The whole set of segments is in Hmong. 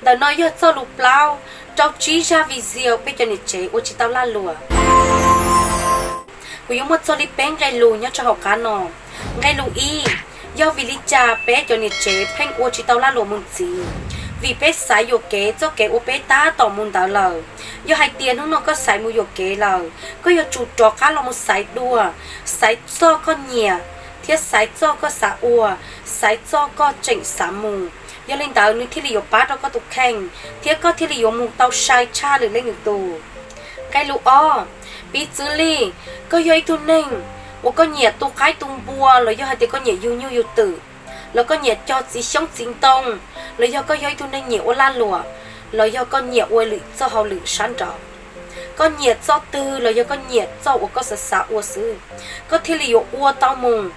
Ntawm no yog txoj lus plaub rau tsib zaj video peb cov niam tsev ua tsis tau lag luam. Kuv yuav muaj txog li peb nqe lus nyob rau hauv qab no. Nqe lus ib, yog vim li cas peb cov niam tsev pheej ua tsis tau lag luam mus ntxiv? Vim peb xaiv yuam kev txoj kev uas peb tab tom mus ntawd lawm. Yog hais tias hnub no koj xaiv mus yuam kev lawm, koj yuav tsum rov qab los mus xaiv dua, xaiv txoj koj nyiam, thiab xaiv txoj koj xav ua, xaiv txoj koj tseem xav mus. Yog li ntawd nws thiaj li yuav pab rau koj tus kheej, thiab koj thiaj li yuav mus tau sai tshaj lwm leej lwm tus. Nqe lus ob, piv txwv li, koj yog ib tug neeg uas koj nyiam tu qaib tu npua los yog hais tias koj nyiam yug nyuj yug twm, los koj nyiam cog txiv xyoob txiv ntoo, los yog koj yog ib tug neeg nyiam ua lag luam, los yog koj nyiam ua lwm txoj hauj lwm sab nraud, koj nyiam txoj twg los yog koj nyiam txoj uas koj xav xav ua xwb, koj thiaj li yuav ua tau mus.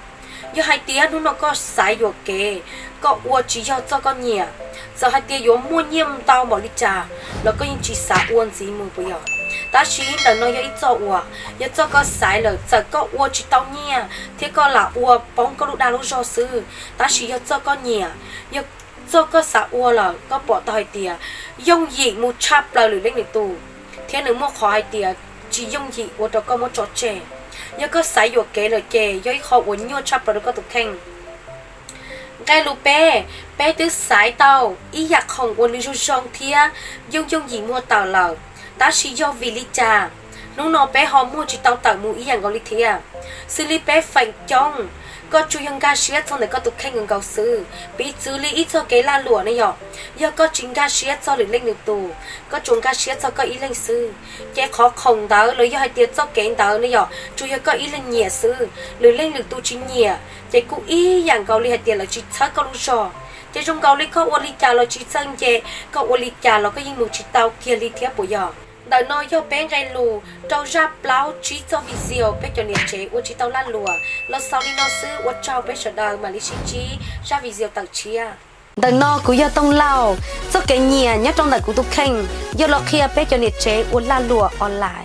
Yog hais tias hnub no koj xaiv yuam kev, koj ua tsis yog txoj koj nyiam, txawm hais tias yuav muaj nyiaj ntau npaum li cas los koj yeej tsis xav ua ntxiv mus puas yog? Tab sis ntawm no yog ib txoj uas yog txoj koj xaiv lawm, txawm koj ua tsis tau nyiaj thiab koj lam ua poob koj lub dag lub zog xwb, tab sis yog txoj koj nyiam, yog txoj koj xav ua lawm, koj pom tau hais tias yooj yim mus tshaj plaws lwm leej lwm tus, thiab nws muaj qhov hais tias tsis yooj yim ua rau koj muab tso tseg. Yog koj xaiv yuam kev lawm ces yog ib qho uas nyuaj tshaj plaws rau koj tus kheej. Nqe lus peb, peb twb xaiv tau ib yam khoom uas nws zoo zoo thiab yooj yooj yim muag tawm lawm, tab sis yog vim li cas hnub no peb ho muag tsis tau tawm mus ib yam nkaus li thiab? Xws li peb feem coob, koj tsuas yog nkag siab txog ntawm koj tus kheej nkaus xwb. Piv txwv li ib txoj kev lag luam ne yom, yog koj tsis nkag siab txog lwm leej lwm tus, koj tsuas nkag siab txog koj ib leeg xwb, ces qhov khoom ntawd los yog hais tias txoj kev ntawd ne yom, tsuas yog koj ib leeg nyiam xwb, lwm leej lwm tus tsis nyiam, ces kuj ib yam nkaus li hais tias lawv tsis txhawb koj lub zog. Ces zoo nkaus li koj ua li cas los tsis txawj nce, koj ua li cas los koj yeej mus tsis tau kiag li thiab puas yog? Ntawm no yog peb nqe lus rau zaj plaub tsib txoj video peb cov niam tsev ua tsis tau lag luam los xaus li no xwb. Ua tsaug peb sawv daws, mam li sib ntsib zaj video tawm tshiab. Ntawm no kuv yog Tooj Lauj, txoj kev nyiam nyob rau ntawm kuv tus kheej yog los qhia peb cov niam tsev ua lag luam online.